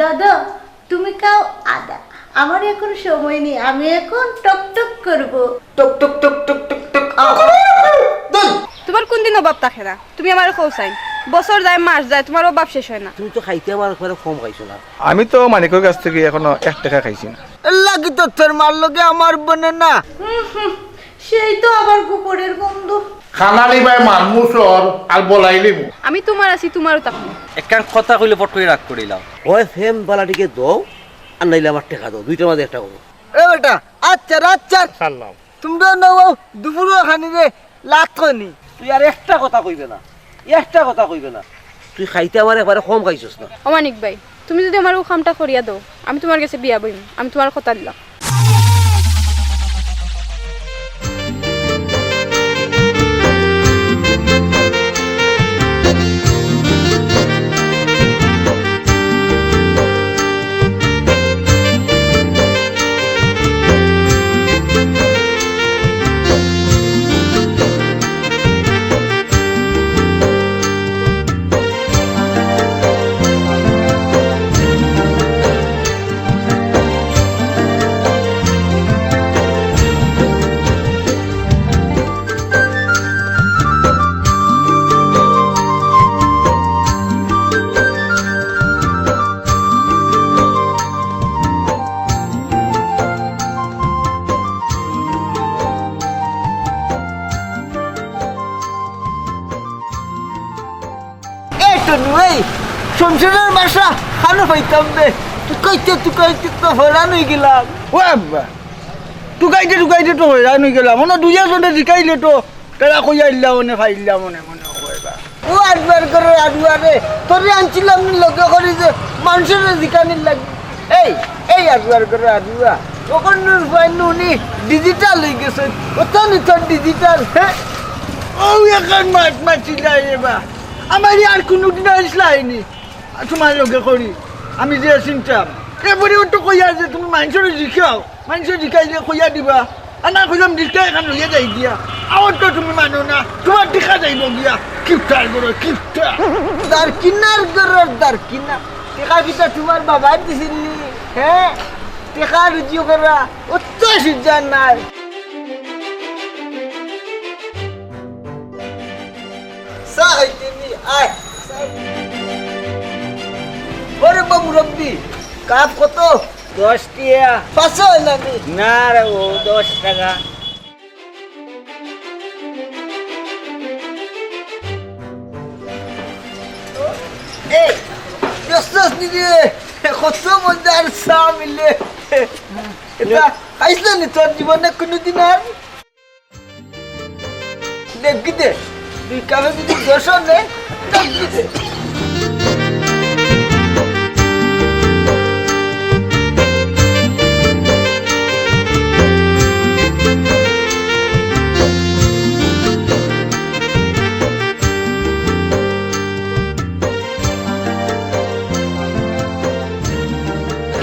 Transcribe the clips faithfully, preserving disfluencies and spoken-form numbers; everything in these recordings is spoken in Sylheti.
দাদা, তুমি খাও আদা। আমার এখন সময় নেই, আমি এখন টক টক করব। টক টক টক টক টক টক। আহ! দই! তোমার কোন দিন অভাব থাকে না? তুমি আমারে কও চাইন। বছর যায়, মাস যায়, তোমার অভাব শেষ হয় না। তুমি তো খাইতে আমার একবারে কম খাইছো না। আমি তো মানিকর কাছ থেকে এখনো এক টেকা খাইছি না। এর লাগি তো তোর মার লগে আমার বনে না। হুম, হুম, সেই তো আবার গোবরের গন্ধ। খানা নিবায় মানমু সর, আর বলাইলিমু। আমি তোমার আছি, তোমারও থাকমু। একখান কথা কইলে পট করি রাগ করিলাও। হয় ফেম বালাটিকে দাও, আর নাইলে আমার টেকা দাও, দুইটার মাঝে একটা করো। এ বেটা, আচ্ছা, আচ্ছা। সালাম। তোমরা নও দুপুরও খানি রে, লাত কনি। তুই আর একটা কথা কইবে না, একটা কথা কইবে না। তুই খাইতে আমার একবারে কম খাইছস না। ও মানিক ভাই, তুমি যদি আমার ও কামটা করিয়া দাও, আমি তোমার গেছে বিয়া বইমু, আমি তোমার কথা দিলাম। এই টুনু, এই সংসারের বাসা খানো পাইতাম রে। তুকাইতে তুকাইতে তো হয়রান হয়ে গেলাম। ও আব্বা, তুকাইতে তুকাইতে তো হয়রান হয়ে গেলাম। মনে দুইয়া জনে জিকাইলে তো তারা কইয়া ইল্লা মনে ফাইল্লা মনে মনে কইবা। ও আজবার করে আজবারে তোরে আনছিলাম নি লগে করি যে মানুষের জিকানির লাগি। এই, এই আজবার করে আজবা। ওখান রূপায় নুনি ডিজিটাল হয়ে গেছে। ওখানে তোর ডিজিটাল, হ্যাঁ? ও এখন মাছ মাছি লাই এবার। আমার আর কোনো দিন আসলাইনি। আর তোমার লগে করি। আমি যে চিনতাম। এরপরে ও তো কইয়া যে তুমি মানুষের জিকাও। মানুষের জিকাইলে কইয়া দিবা। আর না কইলাম রিক্সা এখন লইয়া যাই গিয়া। আবার তো তুমি মানো না। তোমার টেকা যাইব গিয়া। কিপটার গরো, কিপটা। দারকিনার গরোর দারকিনা। টেকা কিতা তোমার বাবায় দিছিলনি? হ্যাঁ? টেকা রুজি করা। অত সুজা নাই। চা খাইতে নি, আয়, চা। ওরে বাবু রব্বি, কাপ কত? দশ টিয়া। পাঁচশো হয় না নি? না রে, ও দশ টাকা। এই, দশ দশ নি রে, কত মজার চা মিলে। এটা খাইছ না নি তোর জীবনে কোনোদিন আর? দেখবি দে, দুই কাপে যদি দশ নেয়, দেখবি দে।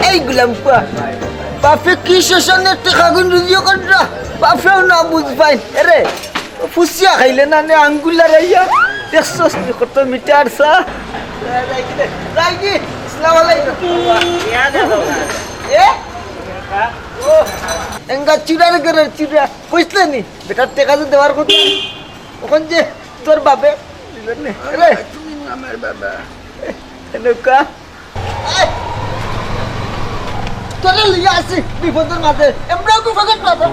এই গুলাম পুয়া, বাপে কি শোষণের টেকাগুন রুজিও কররা, বাপেও না বুঝ পাইন। এরে, ফুসিয়া খাইলে না নে আঙ্গুল লড়াইয়া। দেখছস নি কত মিটার চা? রাইগি, আসসালামু আলাইকুম। এ? ও, এঙ্গা চুরার ঘরের চুরা। কইছলে নি? বেটার টেকা তো দেওয়ার কথা। ওখান যে তোর বাপে দিল নে। এরে। তুমি আমার বাবা। এ, নৌকা। আয়! তোরে লইয়া আছি বিপদের মাঝে, এমরাও বিপদের মাঝে।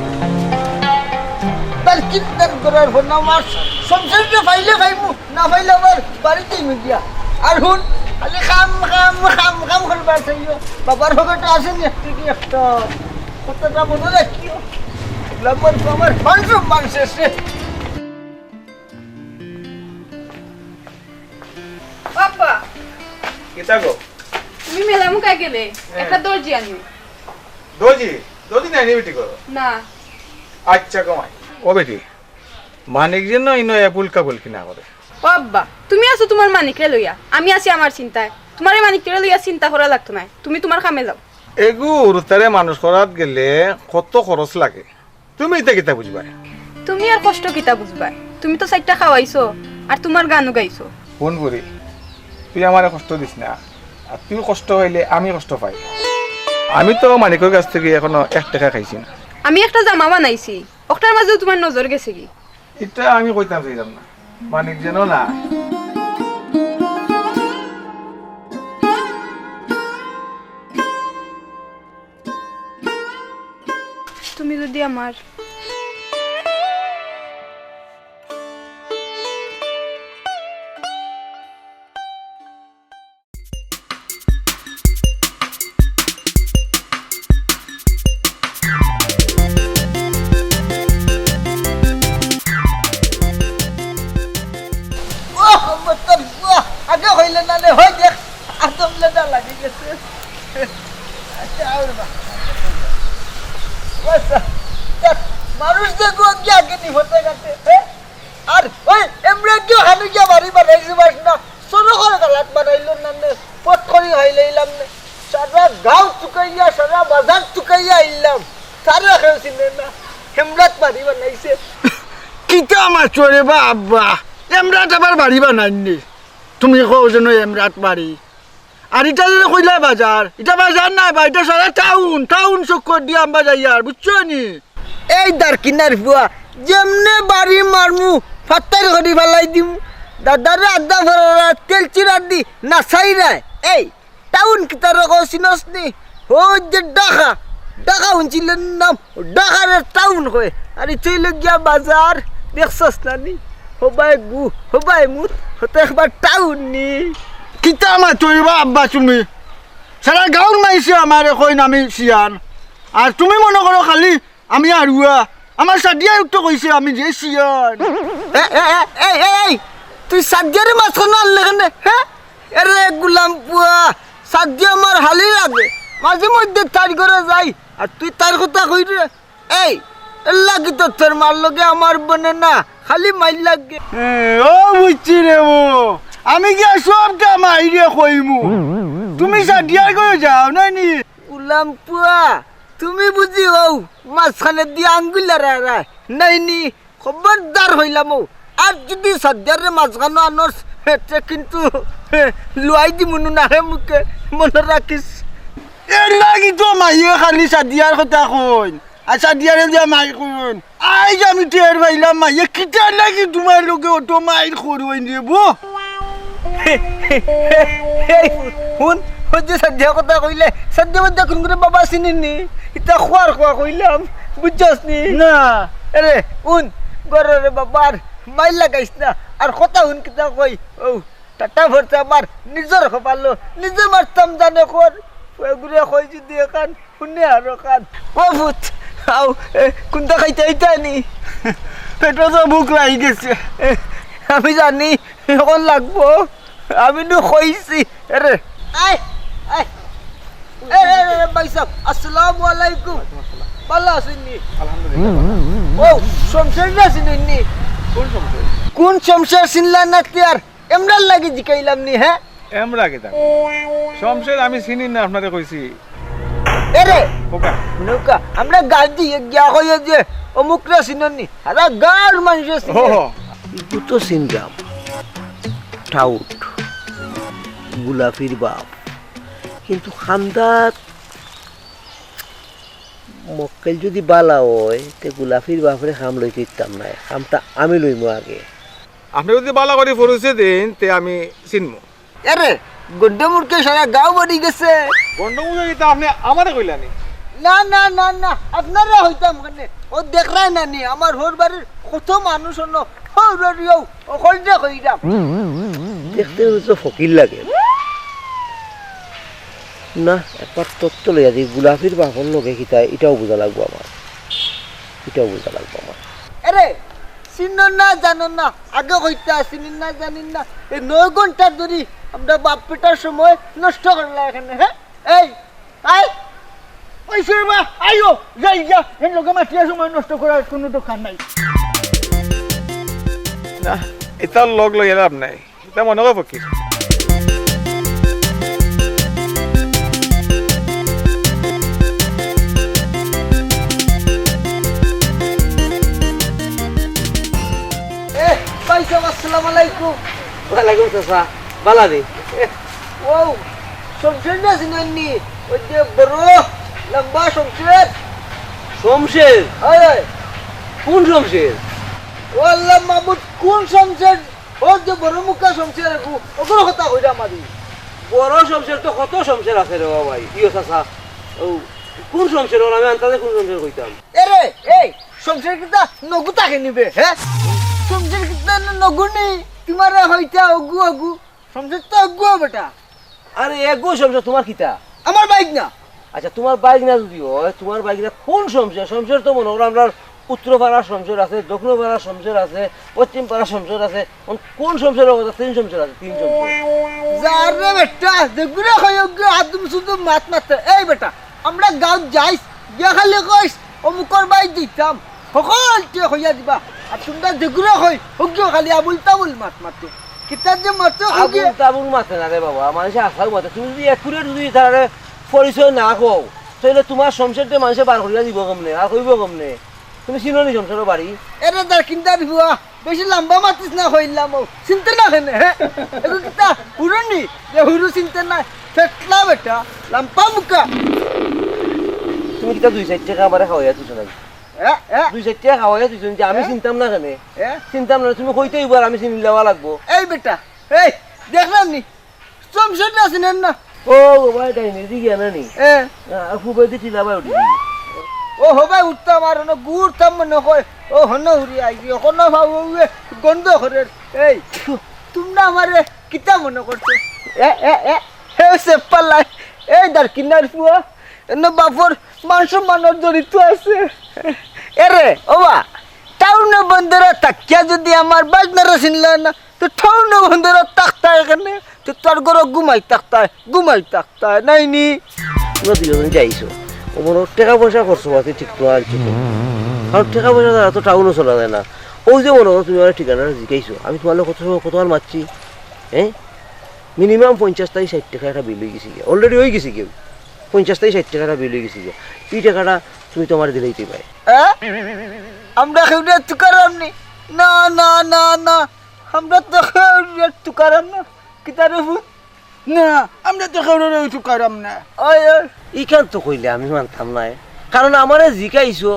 তার কিন্তার করার হন আমার সংসারটা পাইলে পাইমু, না পাইলে আমার বাড়িতেই মিডিয়া। আর হুন, খালি কাম, কাম, কাম, কাম করবার চাইও। বাবার পকেটে আছে নি একটু কি একটা? কতটা মনে রাখিও। লম্বর তো আমার মান সম্মান শেষে। বাবা। কিতা গো? তুমি মেলা মুখা গেলে, হ্যাঁ। একটা দর্জি আনিও। দর্জি? দর্জি নাই নি বেটি গো? না। আচ্ছা, কমাই। ও বেটি, মানিক যেন ইনো এ ভুলকা ভুলকি না করে। ও আব্বা, তুমি আছো তোমার মানিকরে লইয়া, আমি আছি আমার চিন্তায়। তোমার এই মানিকরে লইয়া চিন্তা করা লাগতো নায়, তুমি তোমার কামে যাও। এগু হুরুতারে মানুষ করাত গেলে কত খরচ লাগে। তুমি ইতা কিতা বুঝবায়? তুমি আর কষ্ট কিতা বুঝবায়? তুমি তো চাইরটা খাওয়াইছো, আর তোমার গানও গাইছো। হুন বুড়ি, তুই আমারে কষ্ট দিস না। তুমি কষ্ট পাইলে আমি কষ্ট পাই। আমি তো মানিকর কাছ থাকি এখনো এক টেকা খাইছি না। আমি একটা জামা বানাইছি, অটার মাঝেও তুমার নজর গেছে গি? ইটা আমি কইতাম চাইরাম না, মানিক যেন না। তুমি যদি আমার ওয়াহ, মতন, ওয়াহ, আগে হইল না রে, হয় দেখ, আদম লেদা লাগি গেছে। আচ্ছা, আও রে বা। ওয়াসা, দেখ, মানুষ দেখো আগে আগে নি হতে গেছে, হ্যাঁ? আর ওই এমরা কেউ হানু গিয়া বাড়ি বানাইছে বাস না, সড়কর গালাত বানাইল না নে, পথ করি খাইলাইলাম নে। সারা গাঁও চুকাইয়া, সারা বাজার চুকাইয়া আইলাম, সারা কেউ চিনে না, হেমরাত বাড়ি বানাইছে। কিতা মাতরে বা আব্বা, এমরাত আবার বাড়ি বানাইনি। তুমি কও যেন এমরাত বাড়ি। আর ইটা যে কইলা বাজার, ইটা বাজার নায় বা, ইটা সারা টাউন, টাউন চক্কর দিয়া আমরা যাইয়ার, বুঝছো নি? এই দারকিনার ফুয়া, যেমনে বাড়ি মারমু, ফাত্তার করি ফালাই দিমু। দাদারে আড্ডা ভরারা, তেল চিরা দি, না চাইরায়। এই, টাউন কিতা রে কও চিনস নি? ও যে ঢাকা, ঢাকা হুনছিলেন নাম, ঢাকারে টাউন কয়। আর ইটা অইল গিয়া বাজার, দেখছস না নি? হবায় গু, হবায় মুত, হতে একবার টাউন নি। কিতা মাতরে বা আব্বা তুমি? সারা গাঁওর মাইনষে আমারে কইন আমি শিয়ান। আর তুমি মনো করো খালি আমি আড়ুয়া। আমার সাদিয়ায় তো কইছে আমি যে শিয়ান। এ, এ, এ, এই, এই, এই, তুই সাদিয়ারে মাঝখানো আনলে কেনে, হ্যাঁ? এরে গুলাম পুয়া, সাদিয়া আমার হালি লাগে। মাঝে মধ্যে তার ঘরে যাই, আর তুই তার কথা কইরে। এই, এর লাগি তো তোর মার লগে আমার বনে না, খালি মাইর লাগে। এ, ও বুঝছি রে ও, আমি গিয়া সবটা মাইরে কইমু। তুমি সাদিয়ার ঘরে যাও, নায় নি? গুলাম পুয়া, তুমি বুঝি অউ মাঝখানে দিয়া আঙ্গুল লড়ায়, নায় নি? খবরদার কইলাম অউ। আর যদি সাদিয়ারে মাঝখানো আনস, হে, তে কিন্তু, হে, লুয়াই দিমু নু না হে মুখে, মনো রাখিস। এর লাগি তো মাইয়ে খালি সাদিয়ার কথা কইন। আর সাদিয়ারে দিয়া মাই কইন। আইজ আমি টের পাইলাম মাইয়ে কিতার লাগি তুমার লগে অত মাইর করইন রে বো। এই, হুন, অউ যে সাদিয়ার কথা কইলে, সাদিয়া মাদিয়া কুনগুরে বাবা চিনইন নি? ইতা খোয়ার খোয়া কইলাম, বুঝছস নি? না। আরে, হুন, ঘররে বাবার মাইর লাগাইস না। আর কথা হুন কিতা কই, অউ, টাটা ভরছে আমার নিজর কপালো, নিজে মারতাম জানে কর। ফুয়াগুরে কই যদি এখান, হুনে আরো খান। ও ফুত, আও, এ, কুনটা খাইতে অইতা নি? পেটো তো ভুক লাগি গেছে। এ, আমি জানি, অখন লাগবো। আমি নু কইছি। এরে। আয়, আয়। এ, এ, এ, ভাই সাহেব, আসসালামু আলাইকুম। ভালা আছইন নি? আলহামদুলিল্লাহ। ও, শমশের না চিনইন নি? কুন শমশের? কুন শমশের চিনলা না তে আর? এমরার লাগি জিকাইলাম নি, হ্যাঁ? এমরা কিতা? শমশের আমি চিনি না, আপনারে কইছি। এরে! ওকা। নৌকা, আমরা গাড়ি দিয়া গিয়া কইও যে অমুকরে চিনইন নি, হারা গাঁওর মাইনষে চিনে। ও। ইগু তো চিনরাম, টাউট, গুলাফির বাপ, কিন্তু খান্দাত মক্কেল যদি বালা অয়, তে গুলাফির বাপরে কাম লইতে দিতাম নায়, কামটা আমি লইমু আগে। আপনে যদি বালা করি পরিচয় দেইন, তে আমি চিনমু। এরে, গন্ডমুরকে সারা গাঁও বাড়ি গেছে। গন্ডমুর ইতা আপনে আমারে কইলা নি? না, না, না, না, আপনারে কইতাম কেনে? ও দেখরায় না নি, আমার হউর বাড়ির কত মানুষ অনো, হউর বাড়িও, অকলরে কইরাম। দেখতে তো ফকির লাগে। না, একবার তথ্য লইয়া দি, গুলাফির বাপর লগে কিতা, ইটাও বুঝা লাগবো আমার। ইটাও বুঝা লাগবো আমার। এরে, চিনো না, জানো না, আগে কইতা, চিনি না, জানি না। এই নয় ঘন্টা ধরি আমরা বাপ বেটার সময় নষ্ট করলা এখানে, হ্যাঁ? এই, আয়। ওই সুরমা, আইও, যাই গিয়া, এর লগে মাতিয়া সময় নষ্ট করার কোনো দরকার নাই। না, ইতার লগ লইয়া লাভ নাই। ইতা মনো কয় ফকির। এ, ভাই সাহেব, আসসালামু আলাইকুম। ওয়ালাইকুম চাচা, বালা নি? এ, ও, শমশের না চিনইন নি? ওই যে বড় লম্বা শমশের। শমশের? হয়, হয়। কোন শমশের? ও আল্লাহ মাবুদ, কোন শমশের? ও যে বড় মুখা শমশের এগু, ওগুর কথা কইরা মারি। বড় শমশের তো কত শমশের আছে রে বাবা, ইয়ো চাচা। ও, কোন শমশের? ওর আমি আন্তাজে কোন শমশের কইতাম? এরে, এই, শমশের কিতা নগু থাকে নিবে, হ্যাঁ? শমশের কিতা নগু নি? তোমারে হইতা অগু অগু। শমশের তো অগু বেটা। আরে এগু শমশের তোমার কিতা? আমার বাইক না। আচ্ছা, তোমার বাইক না যদি হয়, তোমার বাইক না কোন শমশের? শমশের তো মনে করো আমরার উত্তর পাড়ার শমশের আছে, দক্ষিণ পাড়ার শমশের আছে, পশ্চিম পাড়ার শমশের আছে। কোন, কোন শমশেরর কথা? তিন শমশের আছে, তিন শমশের। যা রে বেটা, যেগুরে কই অগু আদম শুধু মাত মাতে। এই বেটা, আমরা গাঁওত যাইস, গিয়া খালি কইস, "অমুকর বাইত যাইতাম", হকলটিয়ে কইয়া দিবা। আর তোমরা যেগুরে কই, অগুয়ে খালি আবুল তাবুল মাত মাতে। কিতা যে মাতে অগুয়ে। আবুল তাবুল মাতে না রে বাবা, মানষে হাছাউ মাতে। তুমি যদি accurate যদি তারে পরিচয় না কও, তাইলে তোমার শমশেররে মানষে বার করিয়া দিবো কেমনে, আর কইবো কেমনে? তুমি চিনো নি শমশেরর বাড়ি? এরে দারকিন্দার ফুয়া, বেশি লম্বা মাতিস না, কইলাম ও। চিনতে না কেনে, হ্যাঁ? এগু কিতা হুরু নি? যে হুরু চিনতে না, ফেটলা বেটা, লম্বা মুখা। তুমি কিতা দুই চাইর টেকা আমারে খাওয়াইয়া থুইছো নাকি? এ, এ। দুই চাইর টেকা খাওয়াইয়া থুইছো নি যে আমি এ? চিনতাম না কেনে? এ? চিনতাম না, তুমি কইতে অইবো আর আমি চিনিলাওয়া লাগবো। এই বেটা, এই, দেখলাম নি? শমশের না চিনইন না? ও, ও ভাই, তাই নি, এদিকে আনা নি। এ। আ, খুব এদিকে চিল্লা ভাই উঠি। ও, হবাই উঠতাম আর অনো ঘুরতাম মনে কয়। ও, হনো হুরি আইছি, অখনো ভাবো, ওয়ে, গন্ধ করের। এই, তোমরা আমারে কিতা মনে করছো? এ, এ, এ, হে, সে পাল্লাই। এই, দারকিন্দার ফুয়া, এনো বাপর মান সম্মানর জড়িত আছে। এরে, ওবা, টাউনো বন্দরো থাকিয়া যদি আমার বাইগনারে চিনলায় না, তো টাউনো বন্দরো থাকতায় কেনে? তো তোর ঘরো ঘুমাই থাকতায়, ঘুমাই থাকতায়, নায় নি? তোমরা দুইজন যাইছো, ও মনে হয় টেকা পয়সা খরচ আছে ঠিক তো আর কিছু। কারণ টেকা পয়ছা ছাড়া তো টাউনো চলা যায় না। অউ যে মনে করো তুমি আমারে ঠিকানাটা জিকাইছো, আমি তোমার লগে কত সময় কতবার মাতছি, হ্যাঁ? Minimum পঞ্চাশ থাকি ষাইট টেকা একটা বিল অইগেছে গিয়া, already অইগেছে গিয়া, পঞ্চাশ থাকি ষাইট টেকা একটা বিল অইগেছে গিয়া। ই টেকাটা তুমি তো আমারে দিলাইতায়। হ্যাঁ? আমরা কেউরে তুকারাম নি? না, না, না, না। আমরা তো কেউরে তুকারাম না। কিতা রে ফুত? না, আমরা তো কেউরে তুকারাম না। ওই, ওই। ইখান তো কইলে আমি মানতাম নায়, কারণ আমারে জিকাইছো,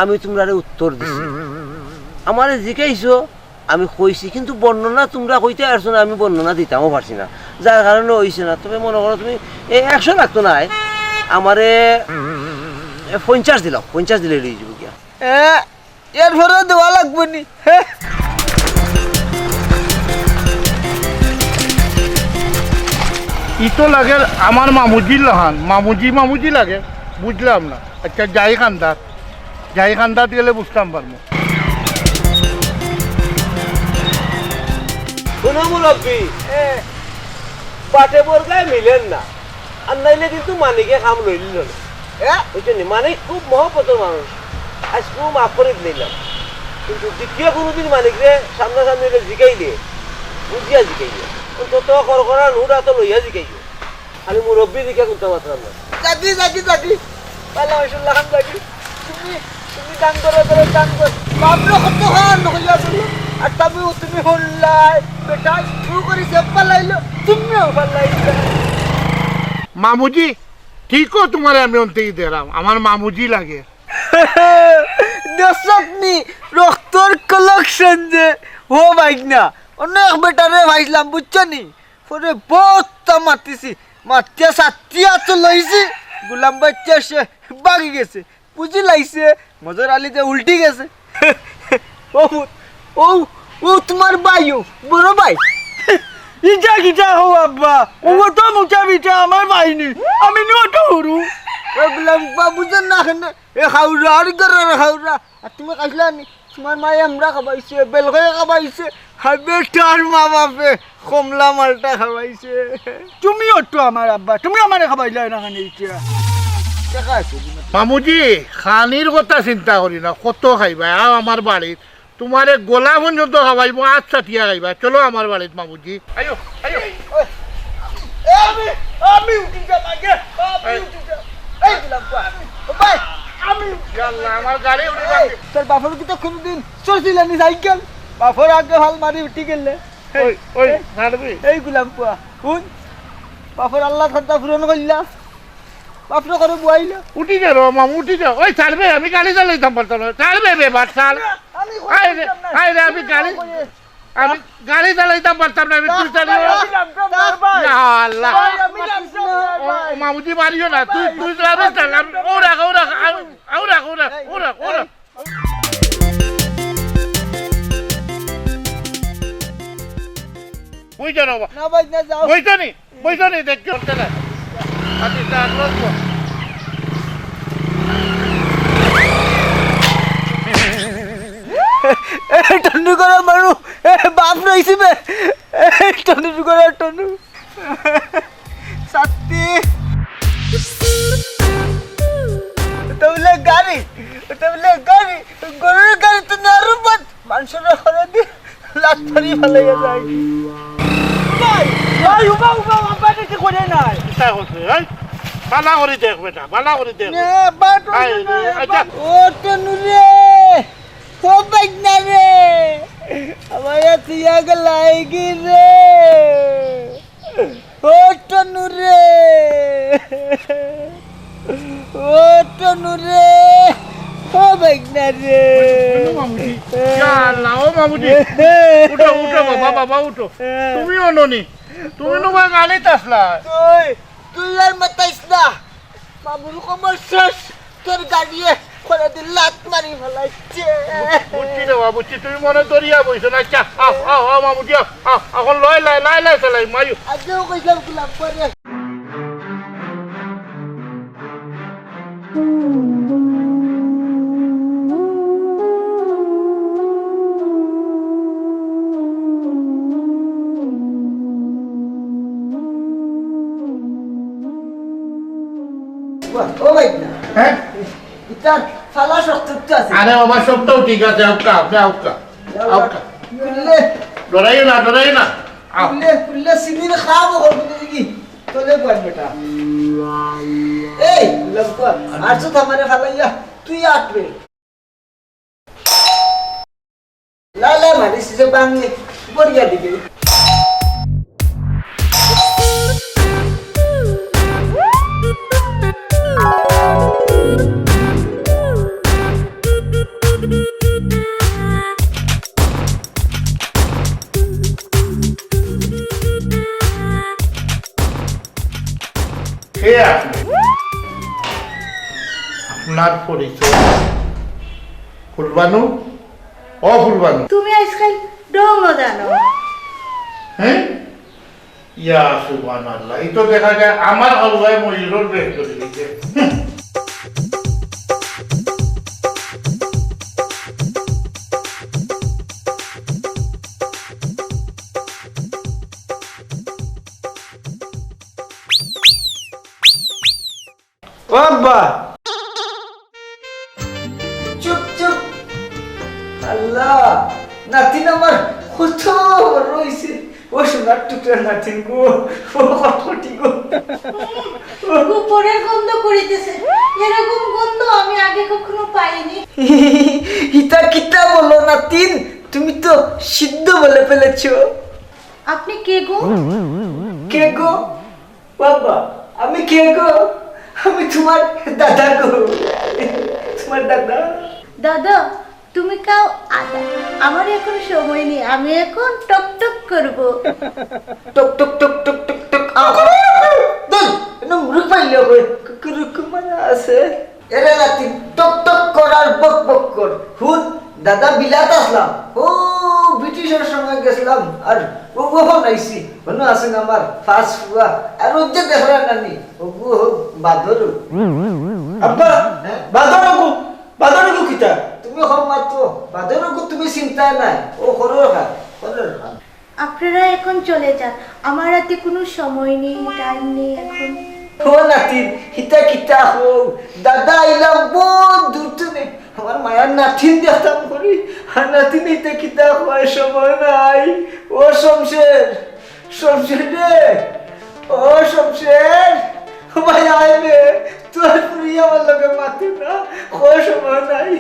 আমি তুমরারে উত্তর দিছি। আমারে জিকাইছো, আমি কইছি, কিন্তু বর্ণনা তুমরা কইতায় পারছো না, আমি বর্ণনা দিতামও পারছি না, যার কারণে অইছে না। তবে মনে করো তুমি, এ, একশো লাগতো নায়, আমারে, এ, পঞ্চাশ দিলাও, পঞ্চাশ দিলে অইযিবো গিয়া। এ, এরপরেও দেওয়া লাগবো নি? হে? ই তো লাগের আমার মামুজির লাখান, মামুজি মামুজি লাগের, বুঝলাম না। আচ্ছা, যাই কান্দাত, যাই কান্দাত গেলে বুঝতাম পারমু। হুনো মুরব্বি, এ, বাটে বর্গায় মিলের না, আর নাইলে কিন্তু মানিকে কাম লইলিলো না। এ? বুঝছো নি? মানিক খুব মহব্বতর মানুষ, আইজকু মাফ করি দিলাম, কিন্তু দ্বিতীয় কুনুদিন মানিকরে সামনাসামনি অইলে জিকাইলে, বুঝিয়া জিকাইও, অন্তত করকরা নোট আতো লইয়া জিকাইও। খালি মুরব্বি দিকে কুন্তা মাতরাম না। যাগি, যাগি, যাগি। ভালা মানষর লাখান যাগি। তুমি, তুমি দান করো, করো, দান করো। বাপরে কত খান হইয়া গেল। আর তারপরে তুমি হল্লায়, বেটা, শুরু করি সে পালাইলো, তুমিও পালাইলে। মামুজি, ঠিকও তোমারে আমি অন্তেই দিলাম, আমার মামুজি লাগে। দেশত নি রক্তর collection যে, ও ভাইগনা, অন্য এক বেটারে পাইছলাম, বুঝছো নি? পরে বউততা মাতিছি, মাতিয়া সাতিয়া তো লইছি, গুলাম বাইচ্চা সে ভাগি গেছে, বুঝিলাইছে, মজর আলী যে উল্টি গেছে। ও, ও, ও তোমার ভাইও, বড় ভাই। ইটা কিতা কও আব্বা? ও তো মুটা বিটা আমার ভাই নি, আমি নু অত হুরু। ও গুলাম বা বুঝেন না কেনে? এ খাউরা, আর গরর খাউরা। আর তুমি খাইছলা নি? তোমার মায়ে আমরা খাবাইছে, বেলগয়ে খাবাইছে, হাই বেটার মা বাপে কমলা মালটা খাবাইছে। তুমি অত আমার আব্বা, তুমি আমারে খাবাইলায় না কেনে ইটা? টেকা আছে নি? মামুজি, খানির কথা চিন্তা করি না, কত খাইবা, আও আমার বাড়িত। তোমারে গলা পর্যন্ত খাবাইমু, আত চাটিয়া খাইবা। চলো আমার বাড়িত মামুজি। আইও, আইও। এ, আমি, আমি উঠি যাম আগে, আমি এই। উঠি যাম। এই গুলাম, ও ভাই, আমি উঠি ইয়া আল্লাহ, আমার গাড়ি উঠি এই, যাবে। তোর বাপর কিতা কুনুদিন চড়ছিলা নি সাইকেল? বাপর আগে ফাল মারি উঠি গেলে। ওই, ওই, এই, ছাড়বি? এই গুলাম পুয়া, হুন। বাপর আল্লাহ ঠান্ডা পূরণ করলা, বাপরে করে বুয়াইলা। উঠি যা রে মামু, উঠি যা। ওই ছাড়বে, আমি গাড়ি চালাইতাম পারতাম না। ছাড়বে বে, বাদ ছাড়। আমি আয় রে, আয় রে, আমি গাড়ি, আমি গাড়ি চালাইতাম পারতাম না, আমি তুই চালিয়ে। না, আল্লাহ। ও, ও, মামুজি মারিও না, তুই, তুই চালাবে, চালা। ও রাখ, ও রাখ, আমি, ও রাখ, ও রাখ, ও রাখ, ও রাখ। বুঝছো না বাবা? না ভাই, না, যাও। বুঝছো নি? বুঝছো নি? দেখ, কি করতে না। আচ্ছা, তা আর লড়বো। এই টন্নু করা মারু, এ বাপ রইছি বে। এই টন্নু করা টন্নু। সত্যি। ওটা বলে গাড়ি, ওটা বলে গাড়ি, গরুর গাড়ি তো না, রুবত। মানষরে হরে দি লাত মারি ফালাইয়া যায়। ভাই, ভাই, উবা, উবা, আব্বা, এটা করে নাই। কিতা করছে, এই? বালা করি দেখ বেটা, বালা করি দেখ। না, বাটো আয়, না, আচ্ছা। ও টন্নু রে, ও বাইক না রে, আমার তুই আগে লাইগি রে। ও টন্নু রে, ও টন্নু রে, ও বাইক না রে। ও মামুজি, ইয়া আল্লাহ, ও মামুজি। উঠো, উঠো বাবা, বাবা উঠো। তুমি অনো নি? তুমি নু বা গাড়িত আছলা। তুই, তুই আর মাতাইস না। মামুর কমর শেষ, তোর গাড়িয়ে করে দিন লাত মারি ফালাইছে। বুঝছি রে বাবা, বুঝছি, তুমি মনে দরিয়া বইছো না। আচ্ছা, আও, আও, আও, মামুজি, আও, আও, এখন লয়, লয়, লয়, লয়, চালাই, মায়ু। আগেও কইছিলাম গোলাপ করে। বাহ, ও ভাই না। হ্যাঁ? ইতার ফালা শক্ত তো আছে। আরে বাবা, শক্তও ঠিক আছে, আউক্কা, আপনি আউক্কা। আউক্কা। খুললে। ডরাইও না, ডরাইও না। আও। খুললে, খুললে সিমির খাবো করবি দেখি। তোলে বল বেটা। এই, লম্বা, আর তো আমারে ফালাইয়া, তুই আটবে। লা, লা, মারিস যে বাংলি, বড়িয়া দিবে। কে আপনি? আপনার পরিচয়? ফুলবানু? ও ফুলবানু। তুমি আজকাল ঢংও জানো। হ্যাঁ? ইয়া সুবহানাল্লাহ। এই তো দেখা যায় আমার আল্লাহ ময়ূরর বেশ করে দিচ্ছে। হুম। ও আব্বা। চুপ, চুপ। আল্লাহ, নাতিন আমার কত বড় হইছে। ও সোনার টুকরা নাতিন গো, ও কটকটি গো। গোবরের গন্ধ করিতেছে, এরকম গন্ধ আমি আগে কখনো পাইনি। ইতা কিতা বলো নাতিন, তুমি তো সিদ্ধ বলে ফেলেছো। আপনি কে গো? কে গো? বাবা, আমি কে গো? আমি তোমার দাদা গো। তোমার দাদা। দাদা, তুমি খাও আদা। আমার এখন সময় নেই, আমি এখন টক টক করব। টক টক টক টক টক টক। আহ! দূর, এনে মুরুখ পাইলে হবে। কুকুরুকু মারা আছে। এরে নাতি, টক টক কর আর বক বক কর। হুন, দাদা বিলাত আসলাম। ও, ব্রিটিশর সময় গেছিলাম। আর ও, ও, নাইছি। হনো আছেন আমার ফাস ফুয়া। আর ওই যে দেখরা নানি, ও, ও, বাদর। আব্বা, হ্যাঁ? বাদর ওগু, বাদর ওগু কিতা? তুমি হম মাতো, বাদর ওগু তুমি চিন্তা নাই। ও, করো খা, করো খা। আপনারা এখন চলে যান, আমার হাতে কোনো সময় নেই, টাইম নেই এখন। ও নাতিন, হিতা কিতা হো? দাদা আইলাম বহুত দূর তুনে। আমার মায়ার নাতিন দেখতাম করি। আর নাতিন, হিতা কিতা হয়, সময় নাই। ও শমশের, শমশের রে, ও শমশের, ও ভাই আয় রে, তোর ফুরি আমার লগে মাতে না, ও সময় নাই,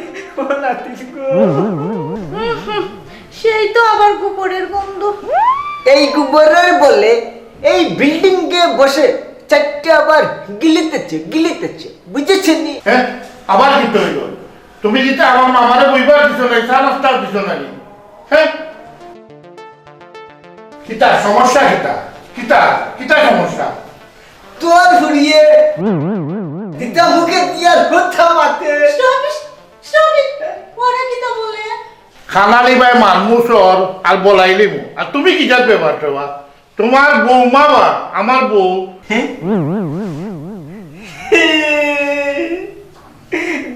ও নাতিন গো। সেই তো আবার গোবরের গন্ধ। এই গোবরের বলে এই বিল্ডিং এ বসে চাইরটা বার গিলিতেছে, গিলিতেছে, বুঝেছেন নি? হ্যাঁ, আবার কিতা অইলো? তুমি কিতা আমার মামারে বইবার দিছো না, চা নাস্তার দিছো না নি? হ্যাঁ? কিতা সমস্যা কিতা? কিতা, কিতা সমস্যা? তোর ফুরিয়ে দিতা মুখে দিয়ার কথা মাতে। Stop it, stop it। ওরা কিতা বলে? খানা নিবায় মারমু চড় আর বলাইলিমু। আর তুমি কিজাত বেমার টেবা? তোমার বৌমা বা আমার বউ। হ্যাঁ?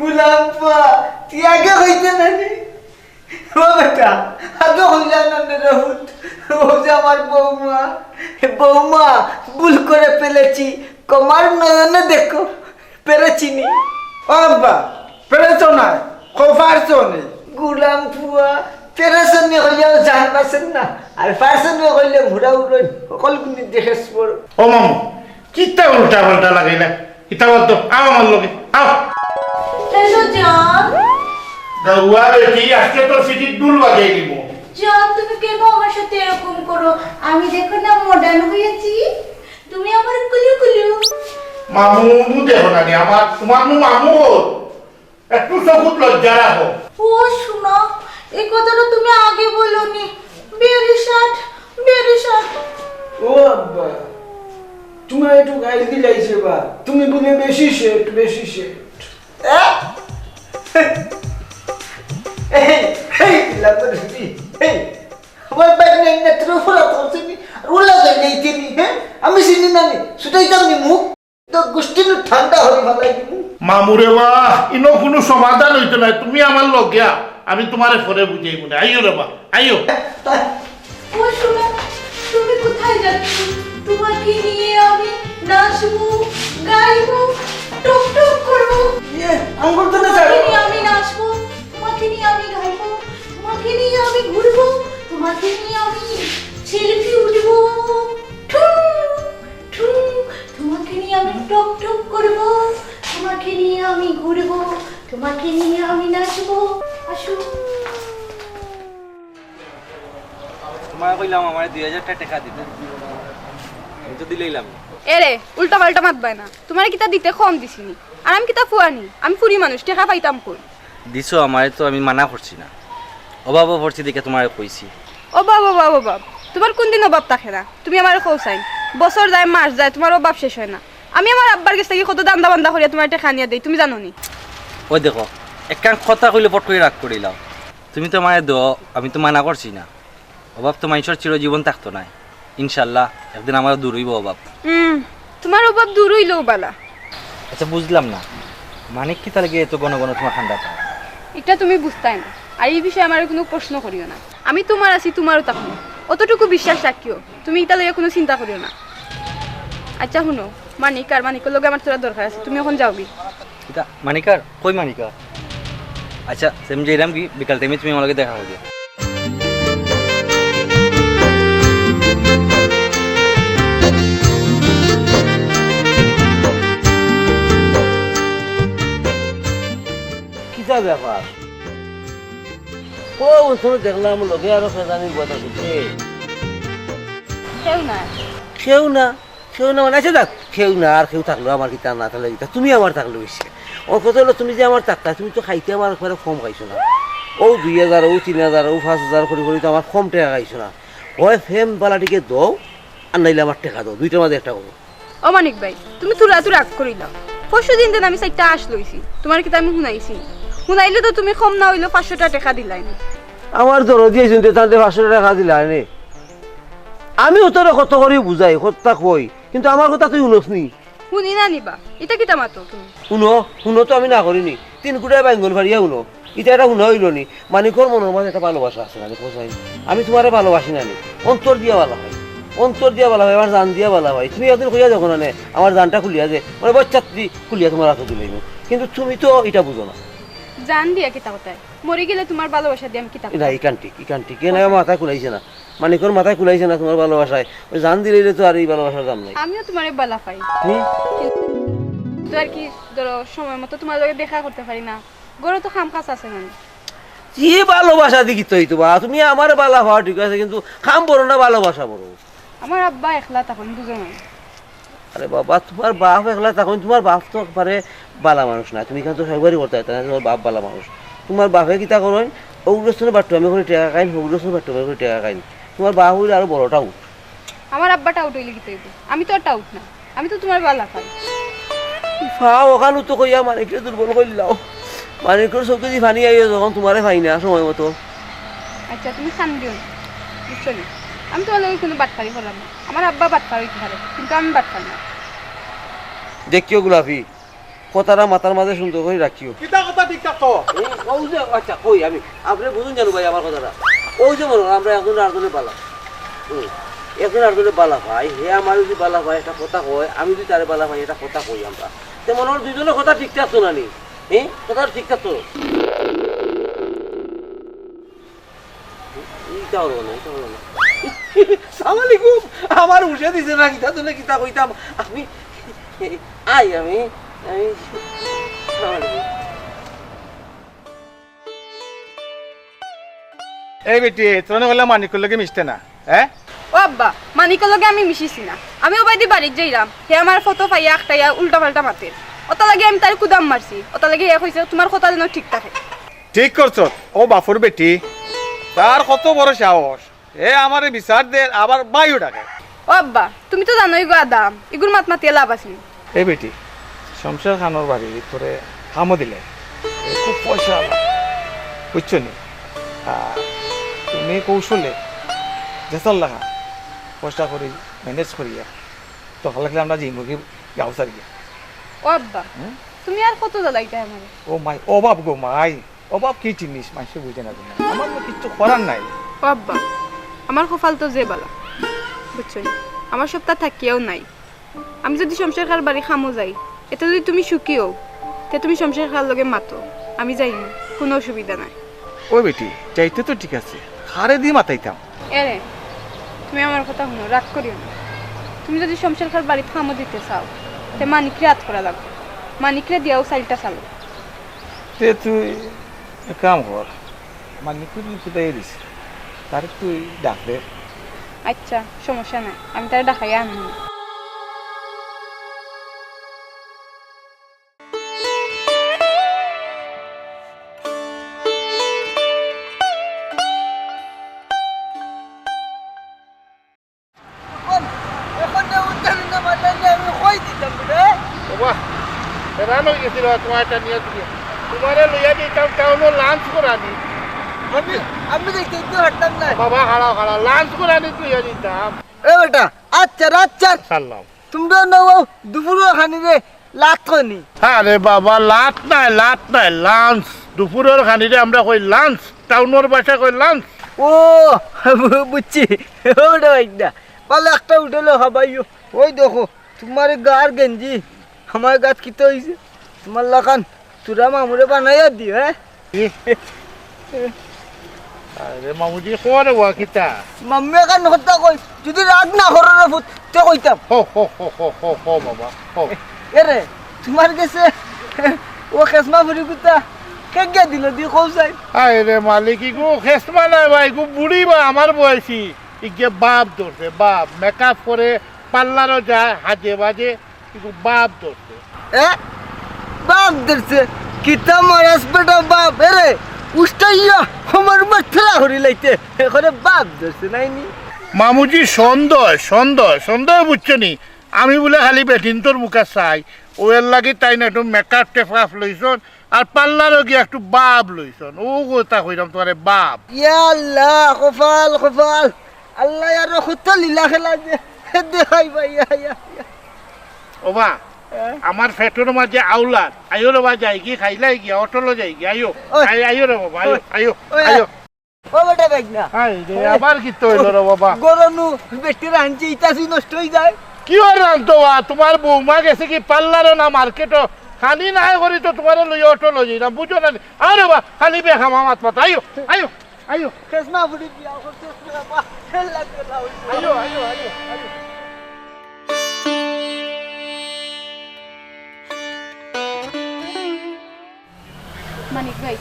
গুলাম পুয়া, তুই আগে কইতে না নি? ও বেটা, আগে কইলা না রে রাহুল? ও যে আমার বৌমা, বৌমা, ভুল করে ফেলেছি, ক্ষমার নয়নে দেখো। পেরেছি নি? ও আব্বা, পেরেছো না, কও পারছো নি। গুলাম পুয়া, পেরেছো নি কইলেও জান বাঁচের না, আর পারছো নি কইলে ঘুরা উড়ন, হকল গুনি দেখে পড়ো। ও মামু, কিতা উল্টা পাল্টা লাগাইলা? কিতা বলতো? আও আমার লগে, আও। হ্যালো জান। দাউয়া বেটি, আজকে তোর সিটির ডুল বাজাই দিব। জান, তুমি কেন আমার সাথে এরকম করো? আমি দেখো না মডার্ন হয়েছি, তুমি আমার কুলু কুলু। মামু, মু দেখো না নি, আমার, তোমার মু মামু হো। একটু চকুত লজ্জা রাখো। ও শোনা, এই কথাটা তুমি আগে বলনি। Very sad, very sad. ও আব্বা, তোমার একটু গাইল দিলাইছে বা, তুমি বলে বেশি সেট, বেশি সেট। এই, এই, এই, লাগবে না, এই, এই, আমার বাইক নেই না, তোর উপর হাত করছে নি, আর ওলা যাই নেই তিনি, হ্যাঁ? আমি চিনি না নি, ছুটাইতাম নি মুখ। তো গুষ্টির ঠান্ডা হরি ফালাই দিমু। মামু রে বা, ইনো কুনু সমাধান অইতো নায়, তুমি আমার লগে আও, আমি তোমারে পরে বুঝাইমু নে। আইও রে বা, আইও। ও শোনো, তুমি কোথায় যাচ্ছ? তোমাকে নিয়ে আমি নাচবো, গাইবো, টক টক করবো। ইয়ে, আঙ্গুল তুলে ছাড়ো। তোমাকে নিয়ে আমি নাচবো, তোমাকে নিয়ে আমি গাইবো, তোমাকে নিয়ে আমি ঘুরবো, তোমাকে নিয়ে আমি সেলফি উঠবো। ঠুম, ঠুম, তোমাকে নিয়ে আমি টক টক করবো, তোমাকে নিয়ে আমি ঘুরবো, তোমাকে নিয়ে আমি নাচবো। আসো। তোমারে কইলাম আমারে দুই হাজার টেকা দিতে, আমি তো দিলাইলাম। এরে, উল্টা পাল্টা মাতবায় না। তোমারে কিতা দিতে কম দিছি নি? আর আমি কিতা ফুয়া নি? আমি ফুরি মানুষ, টেকা পাইতাম কই? দিছো আমারে, তো আমি মানা করছি না। অভাবো পড়ছি দেখে তোমারে কইছি। অভাব, অভাব, অভাব। তোমার কোন দিন অভাব থাকে না? তুমি আমারে কও চাইন। বছর যায়, মাস যায়, তোমার অভাব শেষ হয় না। আমি আমার আব্বার গেছ থাকি কত ধান্দা বান্দা করিয়া তোমারে টেকা আনিয়া দেই, তুমি জানো নি? ওই দেখো, একখান কথা কইলে পট করি রাগ করিলাও। তুমি তো আমারে দেও, আমি তো মানা করছি না। অভাব তো মানষর চিরজীবন থাকতো নায়। ইনশাআল্লাহ, একদিন আমারও দূর অইবো অভাব। হুম, তোমার অভাব দূর অইলেও বালা। আচ্ছা, বুঝলাম না, মানিক কিতা লাগি এত ঘন ঘন তোমার কান্দাত আয়? ইটা তুমি বুঝতায় না, আর ই বিষয়ে আমারে কুনু প্রশ্ন করিও না। আমি তোমার আছি, তোমারও থাকমু, অতটুকু বিশ্বাস রাখিও। তুমি ইটা লইয়া কুনু চিন্তা করিও না। আচ্ছা হুনো, মানিক আর মানিকর লগে আমার থুড়া দরকার আছে, তুমি অখন যাওগি। কিতা মানিক আর? কই মানিক আর? আচ্ছা, আমি যাইরাম গি, বিকাল টাইমে তুমি আমার লগে দেখা করিও। কিতা ব্যাপার? ও, অন্তরে দেখলাম লগে আরো কে জানি বইয়া আছে। কেউ না। কেউ না? কেউ না মানে, আচ্ছা, যাক, কেউ না, আর কেউ থাকলো আমার কিতা, না থাকলে কিতা, তুমি আমার থাকলে অইছে। অখন কথা অইলো, তুমি যে আমার থাকতায়, তুমি তো খাইতে আমার একবারে কম খাইছো না। অউ দুই হাজার, অউ তিন হাজার, অউ পাঁচ হাজার করি করি তো আমার কম টেকা খাইছো না। হয় ফেম বালাটিকে দেও, আর নাইলে আমার টেকা দেও, দুইটার মাঝে একটা করো। ও মানিক ভাই, তুমি থুড়া থুড়া রাগ করিলাও। পরশু দিন যেন আমি চাইরটা আঁশ লইছি, তোমারে কিতা আমি হুনাইছি? হুনাইলে তো তুমি কম না অইলেও পাঁচশোটা টেকা দিলায় নি। আমার দরদি আইছইন তে, তানরে পাঁচশো টেকা দিলায় নি। আমিও তোরে কত করি বুঝাই, কথা কই, কিন্তু আমার কথা তুই হুনস নি। হুনি না নি বা, ইতা কিতা মাতো তুমি? হুনো, হুনো তো আমি না করি নি। তিন কুটায় বাইঙ্গন ফাড়িয়া হুনো। ইতা একটা হুনা অইলো নি। মানিকর মনর মাঝে একটা ভালোবাসা আছে না নি, কও চাইন? আমি তোমারে ভালোবাসি না নি। অন্তর দিয়া ভালা পাই। অন্তর দিয়া ভালা পাই, আমার জান দিয়া ভালা পাই। তুমি একদিন কইয়া দেখো না নে, আমার জানটা খুলিয়া দে, মানে বচ্চাত্তি খুলিয়া তোমার আতো দিলাইমু। কিন্তু তুমি তো ইটা বুঝো না। জান দিয়া কিতা করতায়? মরি গেলে তোমার ভালোবাসা দিয়া আমি কিতা করতাম? না, ইখান ঠিক, ইখান ঠিক। এ না, মাথায় কুলাইছে না। মানিকর মাথায় কুলাইছে না তোমার ভালোবাসায়। ওই জান দিলাইলে তো আর এই ভালোবাসার দাম নাই। আমিও তোমারে ভালা পাই। হুম? কিন্তু আর কি, ধরো, সময় মতো তোমার লগে দেখা করতে পারি না। ঘরো তো কাম কাজ আছে না নি? কি ভালোবাসা দি কিতা অইতো বা? তুমি আমারে ভালা পাও ঠিক আছে, কিন্তু কাম বড় না ভালোবাসা বড়? আমার আব্বা একলা থাকইন, বুঝো না? আরে বাবা, তুমার বাপ একলা থাকইন, তুমার বাপ তো একবারে বালা মানুষ না। তুমি ইখান তো সবারই করতে পারতা না, তুমার বাপ বালা মানুষ। তুমার বাপে কিতা করইন, অগুরস্থানে বাট্টুমি করি টেকা খাইন, অগুরস্থানে বাট্টুমি করি টেকা খাইন। তুমার বাপ অইলে আরো বড় টাউট। আমার আব্বা টাউট অইলে কিতা অইবো? আমি তো আর টাউট না, আমি তো তুমার বালা পাই। পাও, অখানউ তো কইয়া মানিকরে দুর্বল করিলাও। মানিকর চউখদি পানি আইও যখন তুমারে পাই না সময় মতো। আচ্ছা, তুমি কান্দিও না, বুঝছো নি? আমি তুমার লগে কুনু বাটপারি করলাম না। আমার আব্বা বাটপার অইতে পারে, কিন্তু আমি বাটপার না। দেখিও গোলাপি, কথাটা মাথার মাঝে সুন্দর করি রাখিও। কিতা কথা ঠিক থাকতো? এই, অউ যে, আচ্ছা, কই আমি, আপনে বুঝইন জানু ভাই আমার কথাটা। অউ যে মনো করো, আমরা একজন আরজনরে বালা, হুম, একজন আরজনরে বালা পাই, হে আমারে যুদি বালা পায়, একটা কথা কয়, আমি যুদি তারে বালা পাই, একটা কথা কই আমরা। তে মনো করো দুইজনর কথা ঠিক থাকতো না নি? হ্যাঁ, কথা ঠিক থাকতো। ইটা অইলো না, ইটা অইলো না। সালাম আলাইকুম। আমার হুশে দিছে না, কিতা তুলে কিতা কইতাম। আমি, আই আমি, আমি, সালাম আলাইকুম। এই বেটি, তোরে না কইলাম মানিকর লগে মিশতে না, হ্যাঁ? ও আব্বা, মানিকর লগে আমি মিশিছি না। আমি অবায়দি বাড়িত যাইরাম, হে আমার ফটো পাইয়া আখটাইয়া উল্টা পাল্টা মাতের। অতার লাগি আমি তারে কুদাম মারছি। অতার লাগি হে কইছে, "তুমার কথা যেন ঠিক থাকে।" ঠিক করছস, ও বাফর বেটি, তার কত বড় সাহস, হে আমারে বিচার দের, আবার ভাইও ডাকে। ও আব্বা, তুমি তো জানোই গো আদাম, ইগুর মাত মাতিয়া লাভ আছে নি। এই বেটি, শমশের খানর বাড়ি তোরে কামো দিলে, এ খুব পয়সাআলা, বুঝছো নি? আর তুমি কৌশলে যেতার লাগা পয়সা করি ম্যানেজ করিয়া, তো ভালা লাগলে আমরা জিমুখি গাও সারিয়া। ও আব্বা, হুম? তুমি আর কত জ্বালাইতায় আমারে? ও মাই, অভাব গো মাই, অভাব কি জিনিস মানষে বুঝে না, বুঝে না। আমার তো কিচ্ছু করার নাই। ও আব্বা, আমার কপাল তো যে বালা, বুঝছো নি? আমার সবতা থাকিয়াও নাই। আমি যুদি শমশের খার বাড়ি কামো যাই, এতে যুদি তুমি সুখী অও, তে তুমি শমশের খার লগে মাতো, আমি যাইমু, কুনু অসুবিধা নাই। ওই বেটি, যাইতে তো ঠিক আছে, কারে দি মাতাইতাম? এরে, তুমি আমার কথা হুনো, রাগ করিও না। তুমি যুদি শমশের খার বাড়িত কামো দিতে চাও, তে মানিকরে আত করা লাগবো। মানিকরে দিয়াও চাইলটা চালো। তে তুই এক কাম কর, মানিকরে তুই কুদাইয়া দিস, তারে তুই ডাক দে। আচ্ছা, সমস্যা নাই, আমি তারে ডাকাইয়া আনমু। এখন, এখন যে উদ্ধার না মারলে আমি কই দিতাম রে? বাবা, হেরান অই গেছি রে, তুমার এটা নিয়া তুমি। তুমারে লইয়া যাইতাম টাউনো লাঞ্চ করানি। আমি, আমি যাইতে তো হারতাম না। বাবা, হারাও, হারাও, লাঞ্চ করানি লইয়া যাইতাম। এ বেটা, আচ্ছা, আচ্ছা। সালাম। তুমরা না ও দুপুরর খানিরে লাত কইনি? আরে বাবা, লাত নায়, লাত নায়, লাঞ্চ। দুপুরর খানিরে আমরা কই লাঞ্চ, টাউনর ভাষায় কই লাঞ্চ। ও, বু-, বুঝছি। ওটা ভাই না। পালে একটা উঠেলো খাবাইও। ওই দেখো, তুমার গার গেঞ্জি, আমার গাত কিতা অইছে? তুমার লাখান তুরা মামুরে বানাইয়া দিও, হ্যাঁ? আরে মামুজি, কও রে বা কিতা? মামু এখান কথা কই, যদি রাগ না করো রে পুত, তে কইতাম। হো, হো, হো, বাবা, হো। এরে, তুমার গেছে ও খেসমা ফুরি কুতা কে গিয়া দিল দি কও চাই? আয় রে মালিক, ইগু খেসমা নায় বা, ইগু বুড়ি বা আমার বয়সী। ইগে বাপ ধরছে, বাপ। মেকআপ করে, পার্লারও যায়, হাজে বাজে। ইগু বাপ ধরছে। এ? বাপ ধরছে? কিতা মারাস বেটা বাপ? এরে, উস্তাইয়া আমার মাথা হরি লাইতে। এখানে বাপ ধরছে নাইনি? মামুজি, সন্দেহ, সন্দেহ, সন্দেহ বুঝছো নি? আমি বুলে খালি বেটিন্তর মুখা চাই, ও এর লাগি তাইন একটু মেকআপ টেকআপ লইছন, আর পার্লারও গিয়া একটু বাপ লইছন। ও কথা কইরাম তুমারে বাপ। ইয়া আল্লাহ, কপাল, কপাল। আল্লাহ আর কত লীলা খেলা যে দেখাই ভাই, ইয়া, ইয়া, ইয়া। ও বা, হ্যাঁ? আমার পেটর মাঝে আউলার, আইও রে বা, যাইগি, খাইলাইগি, অটলো যাইগি, আইও, ওই। আই-, আইও রে বাবা, আইও, ওই। আইও, ওই, আইও। ও বেটা, বাইক না। হায় রে, আবার কিতা অইলো রে বাবা? গরনু বেটির আনছি, ইতা যদি নষ্ট অই যায়। কিওর রানতো বা, তুমার বৌমা গেছে কি পার্লারো না মার্কেটো? খানি নাই করি তো তুমারে লই অটো লই যাইতাম, বুঝো না নি? আরে বা, খালি বেখামা মাত মাত। আইও, আইও, আইও। খেসমা ফুরি বিয়া করছে, বাবা, খেল লাগবে না, ওই আইও, আইও, আইও, আইও। মানিক ভাই,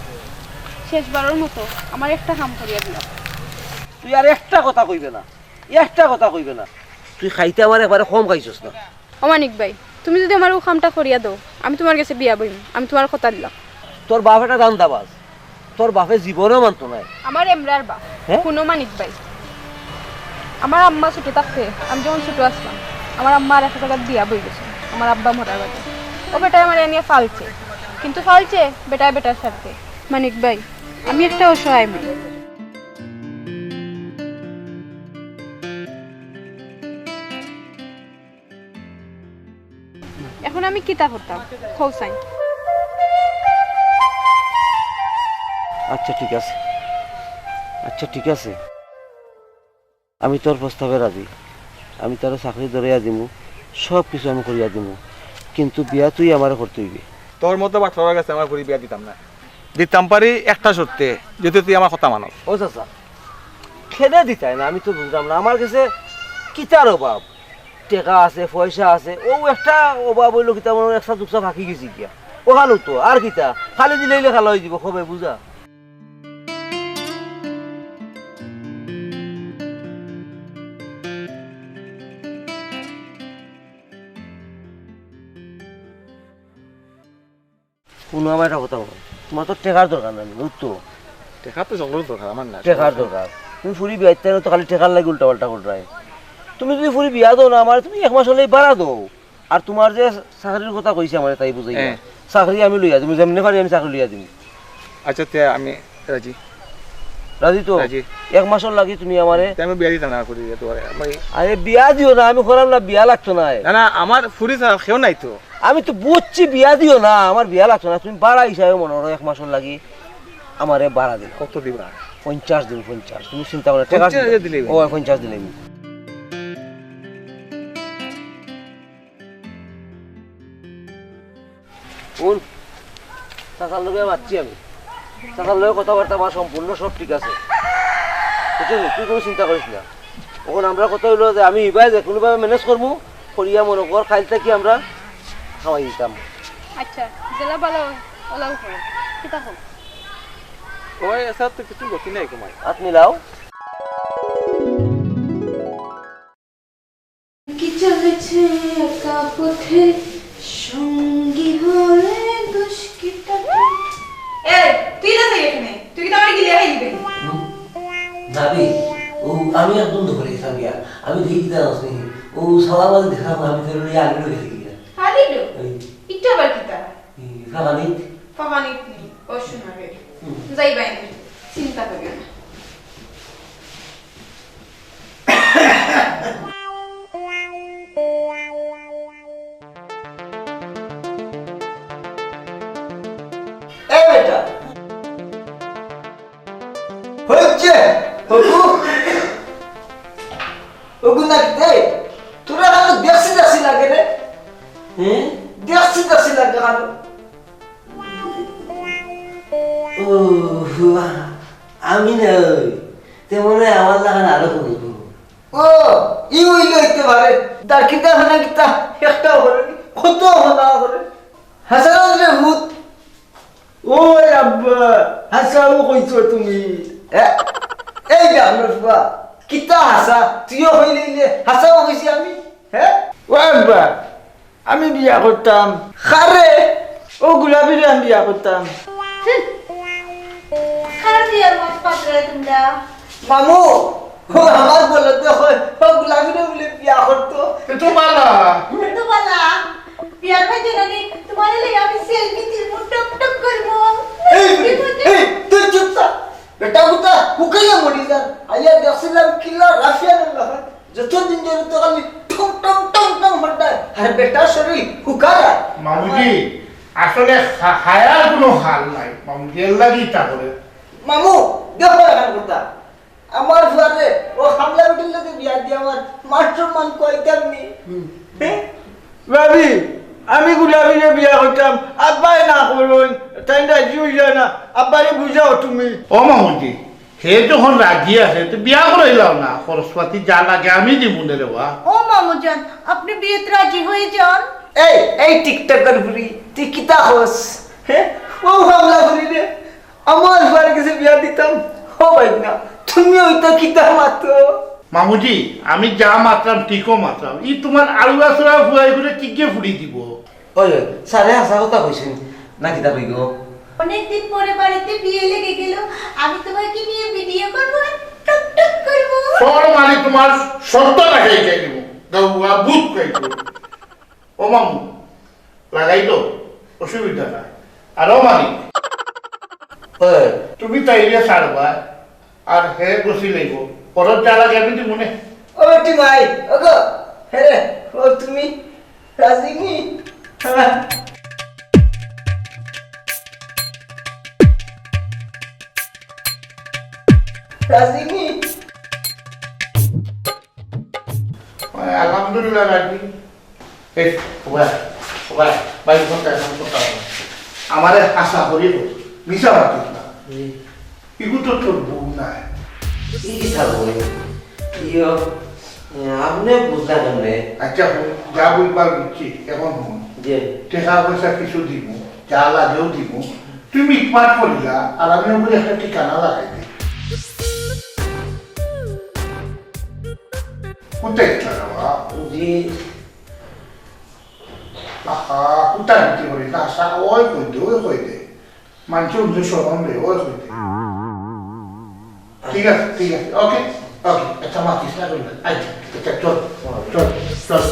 শেষবারর মতো আমার একটা কাম করিয়া দিলাও। তুই আর একটা কথা কইবে না, একটা কথা কইবে না। তুই খাইতে আমার একবারে কম খাইছস না। ও মানিক ভাই, তুমি যুদি আমার অউ কামটা করিয়া দেও, আমি তুমার গেছে বিয়া বইমু, আমি তুমার কথা দিলাম। তোর বাপ একটা ধান্দাবাজ, তোর বাপে জীবনেও মানতো নায়। আমার এমরার বাপ, হ্যাঁ? হুনো মানিক ভাই, আমার আম্মা ছুটো থাকতে, আমি যখন ছুটো আছলাম, আমার আম্মা আরেক জাগাত বিয়া বই গেছে, আমার আব্বা মরার বাদে। অউ বেটায় আমারে আনিয়া ফালছে, কিন্তু ফালছে বেটায় বেটার স্বার্থে। মানিক ভাই, আমি একটা অসহায় মেয়ে। এখন আমি কিতা করতাম? কও চাই। আচ্ছা, ঠিক আছে। আচ্ছা, ঠিক আছে। আমি তোর প্রস্তাবে রাজি। আমি তারে চাকরি ধরাইয়া দিমু, সব কিছু আমি করিয়া দিমু। কিন্তু বিয়া তুই আমারে করতে অইবে। তোর মতো বাটপারর গেছে আমার ফুরি বিয়া দিতাম না। দিতাম পারি একটা শর্তে, যদি তুই আমার কথা মানস। ও চাচা, কেনে দিতায় না, আমি তো বুঝলাম না। আমার গেছে কিতার অভাব? টেকা আছে, পয়সা আছে, অউ একটা অভাব অইলো কিতা, মনে অয় একটা দুকসা ফাঁকি গেছে গিয়া। অখানউ তো, আর কিতা? খালি দিলাইলে খালা অই যিবো, কবে বুঝা? হুনো আমার একটা কথা কও, তুমার তো টেকার দরকার না, বুঝছো? টেকা তো সকলর দরকার, আমার না। টেকার দরকার। তুমি ফুরি বিয়া দিতায় না তো খালি টেকার লাগি উল্টা পাল্টা কররায়। তুমি যুদি ফুরি বিয়া দেও না, আমারে তুমি এক মাস অইলে ভাড়া দেও। আর তুমার যে চাকরির কথা কইছে আমারে তাই বুঝাইয়া, হ্যাঁ। চাকরি আমি লইয়া দিমু, যেমনে পারি আমি চাকরি লইয়া দিমু। আচ্ছা, তে আমি রাজি। রাজি তো? রাজি। এক মাসর লাগি তুমি আমারে তে আমি বিয়া দিতাম না করি রে তোমারে। আমি আরে বিয়া দিও না, আমি করাম না, বিয়া লাগতো নায়। না, না, আমার ফুরি ছাড়া কেউ নাই তো। আমি তো বুঝছি বিয়া দিও না, আমার বিয়া লাগতো না। তুমি ভাড়া হিসাবে মনো করো এক মাসর লাগি আমারে ভাড়া দিলাও। কত দিবা? পঞ্চাশ দিন, পঞ্চাশ। তুমি চিন্তা করো, টেকা পঞ্চাশ হাজার দিলে অইবো? ও, পঞ্চাশ দিলে অইবো। হুন, চাচার লগে মাতছি আমি। চাচার লগে কথাবার্তা আমার সম্পূর্ণ সব ঠিক আছে। বুঝছস নি? তুই কুনু চিন্তা করিস না। অখন আমরার কথা অইলো যে আমি ইবায় যে কুনুভাবে manage করমু, করিয়া মনো কর কাইল থাকি আমরা খাওয়াই দিতাম। আচ্ছা, যেলা ভালা অয়, অলাউ করো। কিতা কও? ওই, এছাড়া তো কিছু গতি নাই তোমার। হাত মিলাও। কি চলেছে একা পথে, সঙ্গী হলে দুষ্কৃতাকে। এই, তুই না যাই এখানে, তুই কি আমার গিলে খাই দিবে? হুম? ভাবি, ও আমি একদম ধরে গেছিলাম গিয়া। আমি দেখি কিতা জানোস নি? ও সালাম আলী দেখলাম, আমি তো লইয়া আগে লইয়া গেছি গিয়া। আলী লো? এই। ইটা আবার কিতা? এই, ফাঁকানিত। ফাঁকানিত নি? ও শোনা রে। হুম। যাই বাইরে, চিন্তা করিও না। এ বেটা, হইছে, হকু, হকু না দে, তোরা না দেখছি দেখছি লাগে রে, হ্যাঁ? দেখছি দেখছি লাগে কারণ। ও, বাহ। আমি না ওই, তে মনে হয় আমার লাখান আরো কমিব। ও, ই হইলে হইতে পারে। তার কিতা হনা কিতা, একটাও করে নি, কত হনা করে। হাসান রে ভূত। ওই আব্বা, হাসাও কইছো তুমি। এ, এই যে আপনার ফুয়া, কিতা হাসা, তুইও হইলে ইলে, হাসাও কইছি আমি। হ্যাঁ? ও আব্বা, আমি বিয়া করতাম। কারে? ও গোলাপিরে আমি বিয়া করতাম। হুম। কার বিয়ার মাত পাতরে তোমরা? মামু, ও আমার বলদ হয়, ও গোলাপিরে বলে বিয়া করতো। এ তো বালা। এ তো বালা। বিয়ার মাঝে নানি তোমার লগে আমি সেলফি তুলবো, টক টক করবো। এই, এই, তুই চুপ থাক। বেটা গুতা হুকাইয়া মরি যার। আইয়া দেখছিলাম কিলা রাফিয়ান না। যতদিন ধরে তো খালি টং টং টং টং হটায়, আর বেটার শরীর হুকারা। মামুজি, আসলে হা-, হায়ার কোনো হাল নাই। মামুজি, এর লাগি ইতা করে। মামু, দেখো এখন কথা। আমার ফুয়ারে ও হামলা বেটির লগে বিয়া দিয়ে আমার মান সম্মান কইতাম নি। হুম। হ্যাঁ? ভাবি, আমি গোলাপিরে বিয়া করতাম, আব্বায় না করইন, তাই রাজি হই যায় না, আব্বারে বুঝাও তুমি। ও মামুজি, হে যখন রাজি আছে, তো বিয়া করাইলাও না, খরচপাতি যা লাগে আমি দিমু নে রে বা। ও মামুজান, আপনি বিয়েত রাজি হয়ে যান। এই, এই টিকটকার বুড়ি, তুই কিতা কস? হ্যাঁ? ও হামলা করি রে, আমার ফুয়ার গেছে বিয়া দিতাম। ও ভাই না, তুমি ওইটা কিতা মাতো? মামুজি, আমি যা মাতরাম ঠিকউ মাতরাম। ই তুমার আলুয়া ছড়া ফুয়াইগুরে কিগে ফুড়ি দিবো? ওই, ওই, স্যারে হাছা কথা কইছইন, না কিতা কইবো? অনেকদিন পরে বাড়িতে বিয়ে লেগে গেল, আমি তোমাকে নিয়ে ভিডিও করবো, আর টক টক করবো। সর মানি তুমার সত্য দেখাই যাই দিব। গাউয়া ভূত কইবো। ও মামু, লাগাই তো, অসুবিধা নাই। আর ও মানি, ওই। তুমি তাইরে ছাড়বা, আর হে গছি লইব। পরত যা লাগে আমি দিমু নে। ও বেটি মাই, ও গো, হে রে, ও তুমি, রাজি নি? হ্যাঁ। রাজি নি? আলহামদুলিল্লাহ রাজি। এই, ওবা, ওবা, ভাই, ফোনটা এখন করতে হবে। আমারে আশা করি হোক, মিছা মাতিস না। জি। ইগু তো তোর বউ নায়। ই কিতা কয়? ইয়ো, আপনে বুঝলা কেমনে? আচ্ছা, হুন, যা বুঝবার বুঝছি, এখন হুন। জি। টেকা পয়সা কিছু দিমু, যা লাগেও দিমু। তুই মিটমাট করিলা, আর আমি ওগুলি একটা ঠিকানা লাগাই দিই। কোথায় ইচ্ছা যাওয়া? জি। আহা, কোথায় নিতে পারি? না, সা-, ওই কই দে, ওই কই দে। মানছে উনছে শরম রে, ওই কই দে। ঠিক আছে, ঠিক আছে। ওকে, ওকে। আচ্ছা, মাতিস না করলে। আচ্ছা, আচ্ছা, চল, চল, চল।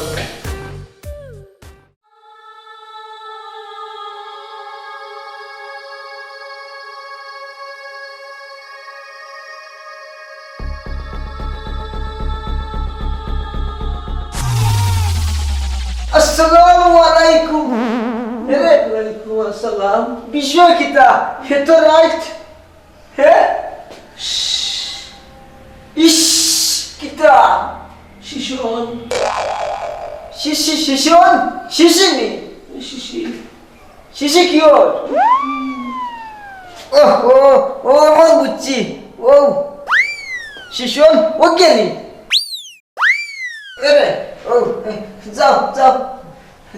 আসসালামু আলাইকুম। এরে, ওয়ালাইকুম আসসালাম। বিষয় কিতা? হে তো রাইট। হে? ইস, কিতা? শিশন। শিশি, শিশন? শিশি নি? শিশি। শিশি কি ওর? ও, ও, ও, আমার বুঝছি। ও, শিশন, ও গেলি। এরে, ও, এ, যাও, যাও।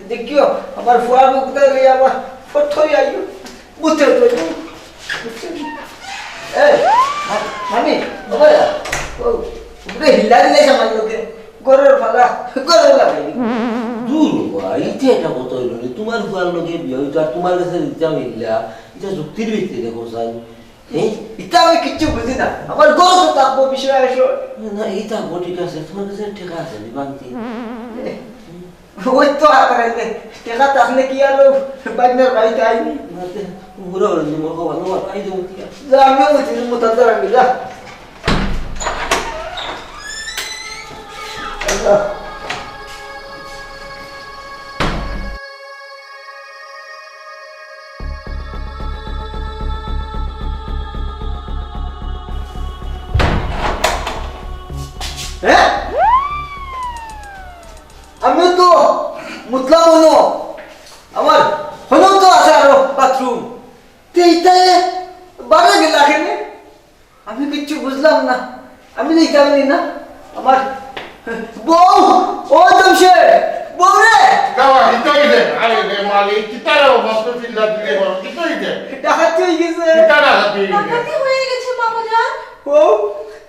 দেখিও, আমার ফুয়ার মুখ দেখলে আমার ফটো আইও। বুঝতে তো, বুঝতে তো। এ, মা-, মামি, ও ভাইয়া, ও, উপরে হিল্লা দিলে আমার লোকে। গরুর ফালা, গরুর লাগাই। দূর বাবা, ইতে এটা কত হইল রে? তোমার ফুয়ার লগে বিয়া হইতো আর তোমার কাছে দিতাম হিল্লা। এটা যুক্তির ভিত্তিতে কোথায়? এই, ইতা আমি কিচ্ছু বুঝি না। আমার গরু তো থাকবো বিষয় আসো। না, এই থাকবো, ঠিক আছে। তোমার কাছে টেকা আছে নি, বান্তি? এ, ওই তো আর করাইলে। টেকা থাকলে কি আর ও বাইনার বাড়িতে আইনি? না, তে, বুড়া হলে তোমার কপাল, তোমার পাই দেবো কি আর? যা, আমিও বুঝি, মুতার দ্বারা আমি, যা। যা। হ্যাঁ? আমিও তো মুতলাম হনো। আমার হনো তো আছে আরো বাথরুম। তে ইতায় বারে গেলা কেনে? আমি কিচ্ছু বুঝলাম না। আমি তো ইতা জানি না। আমার বউ, ও জমশেদ, বউ রে। দাঁড়া, কিতা হইছে? আরে রে মালিক, কিতা রে, ও মস্ত চিল্লা দিলে বড়, কিতা হইছে? ডাকাতি হয়ে গেছে। কিতা ডাকাতি হয়ে গেছে? ডাকাতি হয়ে গেছে, মামু জান। ও,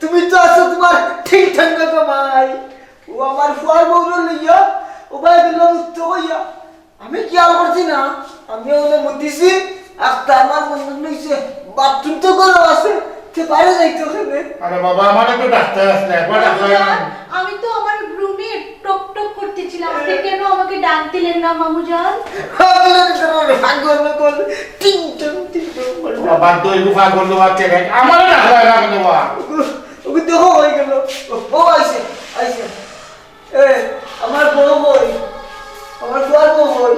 তুমি তো আছো তোমার ঠিক ঠান্ডা কামাই। ও আমার ফুয়ার বউরে লইয়া, ও ভাই বললাম উত্তর হইয়া। আমি খেয়াল করছি না, আমি ওখানে মুতিছি, আর তা আমার মনে হইছে, বাথরুম তো ঘরো আছে, তে বাইরে যাইতো ওখানে। আরে বাবা, আমারে তো ডাকতে আসলে, একবার ডাকতে হয় না। আমি তো আমার রুমে টক টক করতেছিলাম, আপনি কেন আমাকে ডাক দিলেন না, মামু জান? আমি তো তোর পাগল পাগল, টিং টং, টিং টং করলাম। বাবা, তুই পাগল লোক আছে রে, আমারে ডাকতে হয় না কেন বাবা? ওকে, ওকে দেখো হয়ে গেল, ও আইছে, আইছে। এ, আমার বউ কই? আমার ফুয়ার বউ কই?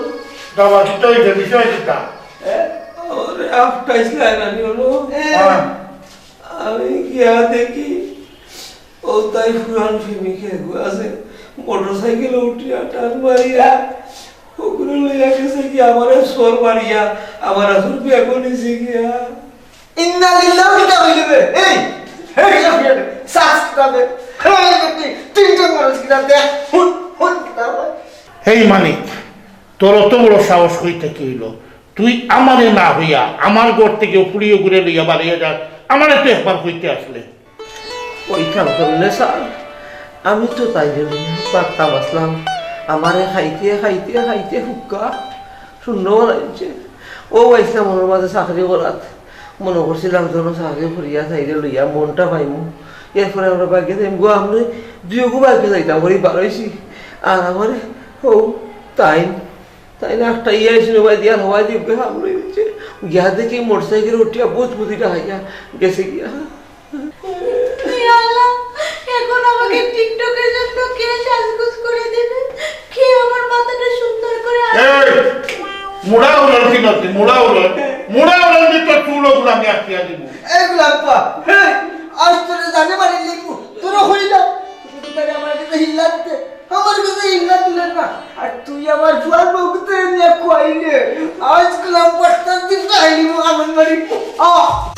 দাবা, কিতা হইছে? বিষয় কিতা? এ? ওরে, আফটাইস লাইন আনি হলো। এ। হ্যাঁ। আমি গিয়া দেখি, ও তাই ফুরান প্রেমিক এগু আছে, মোটরসাইকেল উঠিয়া টান মারিয়া, ওগুলো লইয়া গেছে কি আমারে সর মারিয়া, আমার আসল ব্যাগও নিছে গিয়া। ইন্না লিল্লাহি ওয়া ইন্না ইলাইহি রাজিউন। এই, এই, সাস কিতাবে। এই, তুই, তুই তো মানুষ কিতাব দে। হুন, হুন, কিতাব। এই মানিক, তোর অত বড় সাহস কই থাকি হইল? তুই আমারে না হইয়া আমার ঘর থেকে ফুড়ি ওগুরে লইয়া বাড়িয়ে যা। আমারে তো একবার কইতে আসলে। ওইটা করলে স্যার, আমি তো তাইরে লইয়া ভাত খাইতাম আছলাম, আমারে খাইতে খাইতে খাইতে হুক্কা শূন্য বানাইছে। ও আইছলাম মনর মাঝে চাকরি করাত, মনো করছিলাম যেন চাকরি করিয়া তাইরে লইয়া মনটা পাইমু, এরপরে আমরা বাগে যাইমু গো, আমরা দুইওগু বাগে যাইতাম করি বারইছি। আর আমারে ও তাইন তাইন একটা ইয়া আইছিল ভাই দিয়া হওয়াই দিবে হামলে দিচ্ছে। গিয়া দেখি মোটরসাইকেল উঠিয়া বুঝ বুঝিটা হাইয়া গেছে গিয়া। ইয়া আল্লাহ, এখন আমাকে TikTok-এর জন্য কে সাজগোজ করে দিবে? কে আমার মাথাটা সুন্দর করে আ- এই, মুড়া উলন কি নতি, মুড়া উলন, মুড়া উলন কি তোর চুল ওগুলো আমি আটকিয়া দিব। এই গোলাপ্পা, এই, আজ তোরে জানে মারি লিখবো, তোরা হই না। তুই তারে আমার কাছে হিল্লাত দে, আমার কাছে হিল্লাত দিলে না। আর তুই আমার ফুয়ার বউকে নিয়ে খুয়াইলে, আজ গোলাপ্পার দিন আইলি আমার বাড়ি। আহ!